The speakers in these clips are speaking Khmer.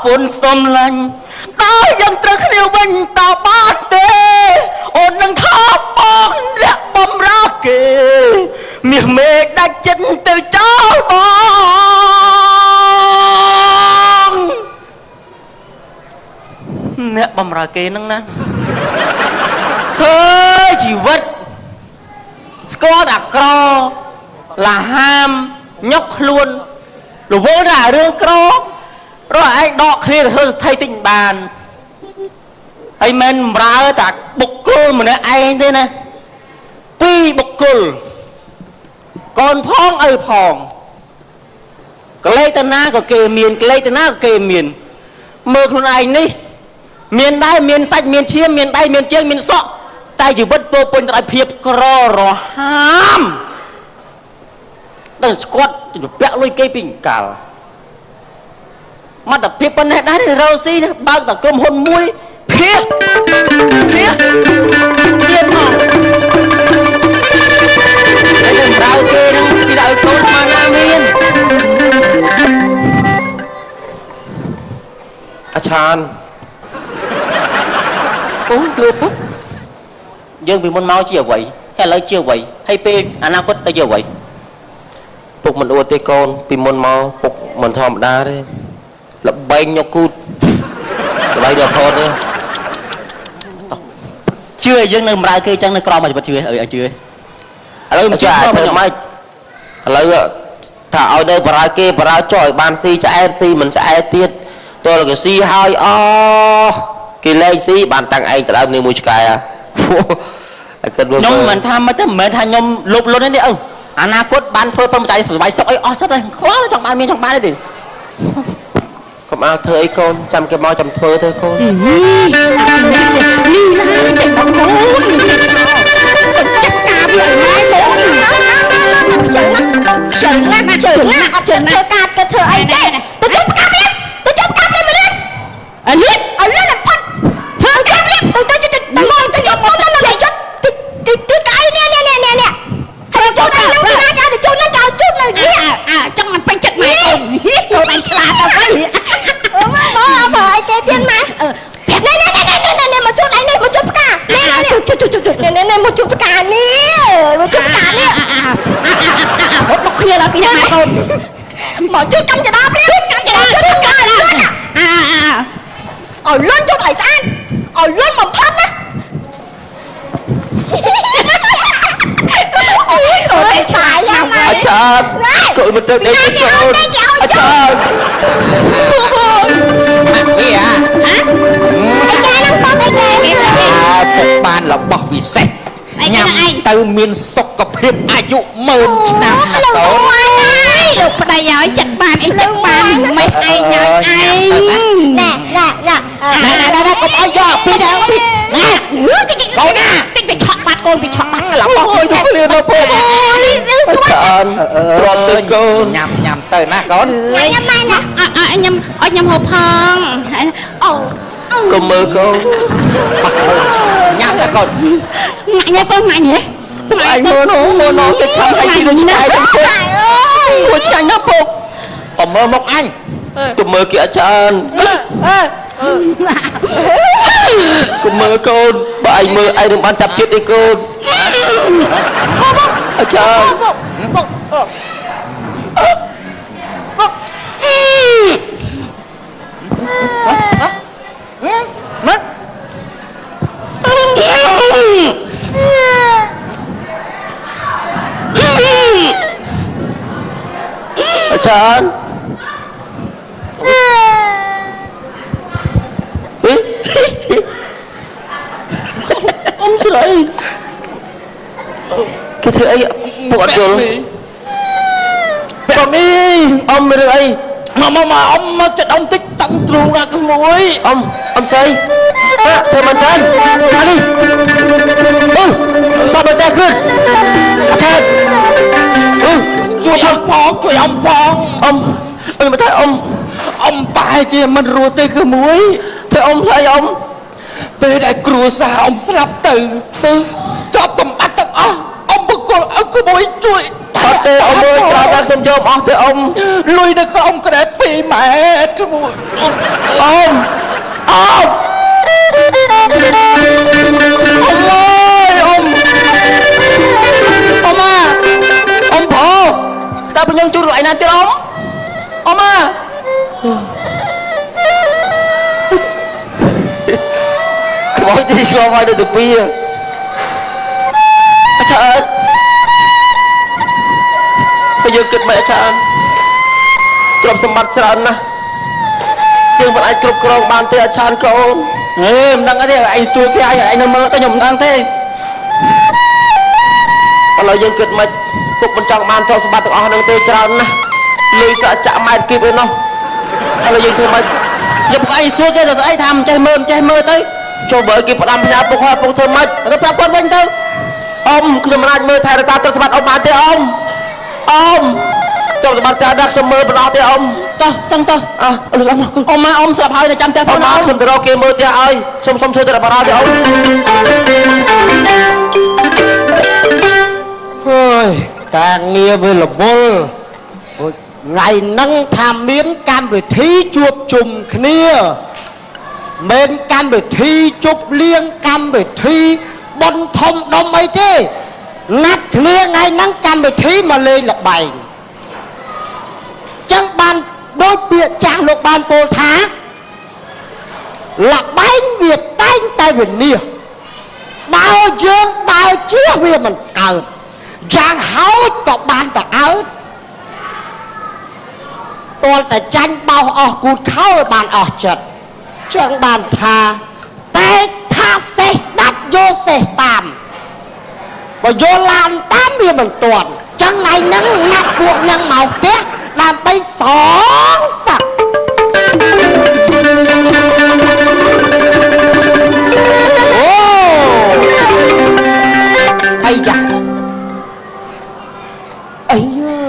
ពន្ធសំឡាញ់តើយើងត្រូវគ្នាវិញតើបានទេអូននឹងថាបងលាក់បំរើគេមាសមេឃដាច់ចិត្តទៅចោលបងអ្នកបំរើគេហ្នឹងណាហើយជីវិតស្គាល់តែក្រឡាហាមញុកខ្លួនរវល់តែរឿងក្ររកឯងដកគ្នាទៅធ្វើស្ថិតិចមិនបានហើយមិនបំរើតែបុគ្គលម្នាក់ឯងទេណាពីរបុគ្គលកូនផងឪផងកលេតណាក៏គេមានកលេតណាក៏គេមានមើលខ្លួនឯងនេះមានដែរមានសាច់មានឈាមមានដៃមានជើងមានសក់តែជីវិតពោពេញទៅដោយភាពក្ររហាមដល់ស្គាត់ទៅពាក់លុយគេពីអង្កលមត្តភាពប៉ុណ្ណេះដែររ៉ូស៊ីបើកតែក្រុមហ៊ុនមួយភៀភៀទៀតមកហើយនឹងប្រើគេនឹងពីដល់កូនស្មានណាមាន អាឆាន អូលួពុតយើងពីមុនមកជាអ្វីហើយឥឡូវជាអ្វីហើយពេលអនាគតទៅជាអ្វី ពុកមិនអួតទេកូនពីមុនមកពុកមិនធម្មតាទេល្បែងញកគូតល្បែងដល់ផតទេ ជឿឲ្យយើងនៅបម្រើគេចឹងនៅក្រមជីវិតជឿឲ្យជឿឥឡូវមិនជឿ ចា ធ្វើ ធ្វើម៉េចឥឡូវថាឲ្យនៅបរាគេបរាចុះឲ្យបានស៊ីឆ្អែតស៊ីមិនឆ្អែតទៀតតើគេស៊ីហើយអគេលែងស៊ីបានតាំងឯងទៅដើមនេះមួយឆ្កែ តែគិតមើល ខ្ញុំមិនថាមិនទេមិនមែនថាខ្ញុំលោភលន់ទេឪអនាគតបានធ្វើប្រមចៃសុបាយសុខអីអស់ចិត្តហើយខ្វល់ចង់បានមានចង់បានទេ កុំអើធ្វើអីកូនចាំគេមកចាំធ្វើទៅកូន លីឡាចេះបងកូនចាក់ការវាឲ្យម៉ែបង ខ្ជិលណាស់ខ្ជិលណាស់ខ្ជិលណាស់អត់ជឿធ្វើការទៅធ្វើអីទេទៅជុំកាប់លៀបទៅជុំកាប់លៀបមកលៀប អលៀប ឲ្យលឿនបំផុតធ្វើកាប់លៀបទៅទៅទៅទៅទៅជុំទៅទៅទៅជុំទៅទៅទៅអីនេះនេះនេះនេះហើយជុំអីហ្នឹងទៅណាទៅជុំទៅជុំនៅនេះ អើចង់មិនពេញចិត្តម៉ែកូនចូលបានឆ្លាតទៅវិញ មកមកបើអីគេទៀតម៉ានេះនេះនេះនេះនេះមកជុំអីនេះមកជុំផ្កានេះនេះ ជួយជួយជួយ នេះនេះមកជុំផ្កានេះមកជុំផ្កានេះ ហត់មកគ្នាដល់ពីម៉ែកូន មកជួយកម្មចដាភ្លាមកម្មចដាជួយកម្មចដាលឿន អា ឲ្យលឿនជួយឲ្យស្អាតឲ្យលឿនបំផុតណាអូយអូយឆាយយ៉ាងណា អាចារ្យកូនមិនទៅដេកទេកូនអាចារ្យ វាអា អីគេហ្នឹងបងអីគេ អើពុកបានរបស់ពិសេសញ៉ាំទៅមានសុខភាពអាយុម៉ឺនឆ្នាំណាកូន លោកប្តីឲ្យចិត្តបានអីចិត្តបានមិនឯងឲ្យឯង ណែណែណែ ណែណែណែកុំឲ្យយកពីនេះស៊ីណែ កូនណាតិចไปឆក់បាត់កូនไปឆក់បាត់ របស់ពិសេស លឿនដល់ពុក អូយអឺ អាចារ្យទ្រាំទៅកូន ញ៉ាំញ៉ាំទៅណាកូន ញ៉ាំញ៉ាំម៉ែណា អើញ៉ាំអត់ញ៉ាំហូបផងអូ កុំមើលកូន ញ៉ាំទៅកូន ងាក់ញ៉ាំកូនងាក់ញ៉ាំ ឯងមើលនោះមើលនោះគេខំឲ្យទីដូចឆ្ងាយទៅពុកគួរឆ្ងាញ់ណាស់ពុក កុំមើលមុខអញ កុំមើលគេអាចារ្យកុំមើលកូនបើឯងមើលឯងនឹងបានចាប់ជាតិទេកូនអាចារ្យ ពុកពុក មក អាចារ្យហីអ៊ំស្រីគេធ្វើអីពួកអត់យល់ ពាក់មី អ៊ំមានរឿងអី មកមកមកអ៊ំមកចិត្តអ៊ំតិចតឹងទ្រូងណាក្មួយ អ៊ំអ៊ំស្រីអើធ្វើមិនតាន់អានេះអឺស្ដាប់តែគ្រឿនអាចារ្យអឺ ជួយអ៊ំផងជួយអ៊ំផង អ៊ំអ៊ំមិនថាអ៊ំ អ៊ំប្រហែលជាមិនរស់ទេក្មួយ ធ្វើអ៊ំធ្វើអីអ៊ំ ពេលដែលគ្រួសារអ៊ំស្លាប់ទៅពើទ្រព្យសម្បត្តិទាំងអស់អ៊ំបកគលឲ្យក្មួយជួយថែ ទេអ៊ំអើយច្រើនតែខ្ញុំយកអស់ទេអ៊ំ លុយនៅក្នុងក្រែ2ម៉ែត្រខ្ញុំ អ៊ំអ៊ំអ៊ំអើយអ៊ំ អ៊ំអាអ៊ំប្រុសតើបងខ្ញុំជួយកន្លែងណាទៀតអ៊ំអ៊ំអា ក្បោចទីក្បោចឲ្យទៅពីអាចារ្យបើយើងគិតមិនអាចារ្យទ្រព្យសម្បត្តិច្រើនណាស់យើងមិនអាចគ្រប់គ្រងបានទេអាចារ្យកូន ហេមិនដឹងអីទេឯងស្ទួយគេឯងឯងនៅមើលទៅខ្ញុំមិនដឹងទេ ឥឡូវយើងគិតមិនពុកមិនចង់បានទ្រព្យសម្បត្តិទាំងអស់ហ្នឹងទេច្រើនណាស់លុយសាក់ចាក់ម៉ែត្រគីបឯណោះឥឡូវយើងធ្វើម៉េច យកពួកឯងស្ទួយគេទៅស្អីថាមិនចេះមើលមិនចេះមើលទៅ ចូលបើគេផ្ដាំផ្ញើពុកហើយពុកធ្វើម៉េច ទៅប្រាប់គាត់វិញទៅ អ៊ំខ្ញុំមិនអាចមើលថែរក្សាទ្រព្យសម្បត្តិអ៊ំបានទេអ៊ំអ៊ំទ្រព្យសម្បត្តិច្រើនណាស់ខ្ញុំមើលមិនអស់ទេអ៊ំ តោះចឹងតោះ អើលុយអ៊ំ អ៊ំមកអ៊ំស្លាប់ហើយនៅចាំផ្ទះ អ៊ំ ផងណា មកខ្ញុំទៅរកគេមើលផ្ទះឲ្យខ្ញុំសុំធ្វើទៅបារោទេអ៊ំ អើយការងារវារវល់អូយថ្ងៃហ្នឹងថាមានកម្មវិធីជួបជុំគ្នាមិនកម្មវិធីជប់លៀងកម្មវិធីបុណ្យធំដុំអីទេណាត់គ្នាថ្ងៃហ្នឹងកម្មវិធីមកលេងល្បែងចឹងបានដូចពាក្យចាស់លោកបានពោលថាល្បែងវាតែងតែវិនាសបើយើងបើជៀសវាមិនកើតយ៉ាងហោចក៏បានតែអើតទាល់តែចាញ់បោសអស់គូតខោឲ្យបានអស់ចិត្តចឹងបានថាតែថាសេះដាច់យកសេះតាមបើយកឡានតាមវាមិនទាន់ចឹងថ្ងៃហ្នឹងណាត់ពួកហ្នឹងមកផ្ទះដើម្បីសងសឹកអូអីយ៉ាអីយើ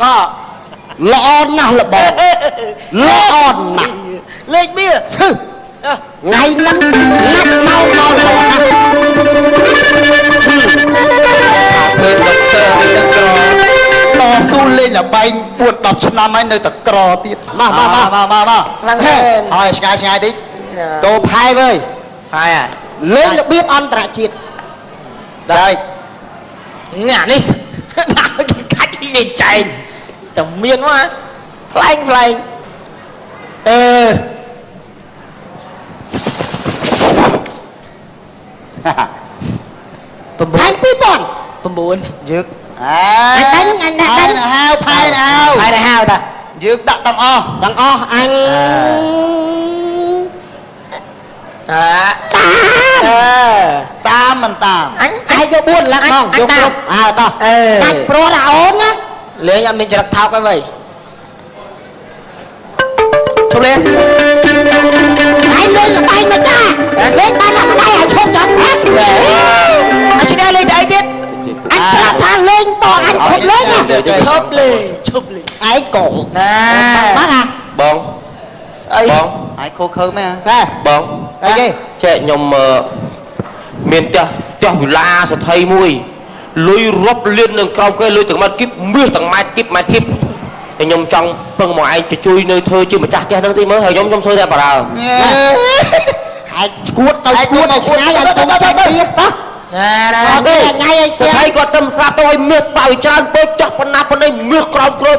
ក៏ ល្អណាស់លបងល្អណាស់ លេខបៀ ហឹថ្ងៃហ្នឹងណាត់មកមកល្អណាស់ ពេលដុកទ័រឯទៅក្រតស៊ូលេងល្បែង4 10ឆ្នាំហើយនៅតែក្រទៀត មកមកមក មកមកមក ខ្លាំងមែន ហើយឆ្ងាយឆ្ងាយតិច តោផែវើយ ហើយអា លេងរបៀបអន្តរជាតិ ដែរ ញ៉ានេះដាក់គេកាច់គេចែងតែមានមកផ្លែងផ្លែងអឺ ថែម2000 យើង អញដាច់អញដាក់ដាច់ ហៅផែនហៅ ហើយទៅហៅតា យើងដាក់ទាំងអស់ ទាំងអស់អញ អា តាម អឺ តាមមិនតាម អញ ឯងយក4ឡើងបងយកគ្រប់អើតោះ អេ ដាច់ព្រោះតាអូនណា លេងអត់មានចរិតថោកអីវ៉ៃជប់លេង ឯងលេងល្បែងមកចាលេងបានតែម្ដាយឲ្យឈប់ចត់ណា អញឈ្នះលេងទៅអីទៀត អញប្រាប់ថាលេងតអញឈប់លេងណា ឈប់លេងឈប់លេង ឯងកង ណា មកអា បង ស្អី បង ហើយខូខើមែន ហេ បង អីគេ ចែកខ្ញុំមានផ្ទះផ្ទះវិឡាសទ្ធិមួយលុយរាប់លាននឹងក្រោមគេលុយទាំងម៉ែត្រគីបមាសទាំងម៉ែត្រគីបម៉ែត្រគីបហើយខ្ញុំចង់ពឹងមកឯងទៅជួយនៅធ្វើជាម្ចាស់ផ្ទះហ្នឹងតិចមើលហើយខ្ញុំខ្ញុំសួរតែបារោ ឯងឈួតទៅឈួតឆ្ងាយឲ្យទៅទៅទៀតណា ណាណា អត់ទេថ្ងៃឯង សទ្ធិគាត់ទៅស្រាប់ទៅឲ្យមាសបាក់ឲ្យច្រើនពេកផ្ទះប៉ុណ្ណាប៉ុណ្ណេះមាសក្រោមគ្រប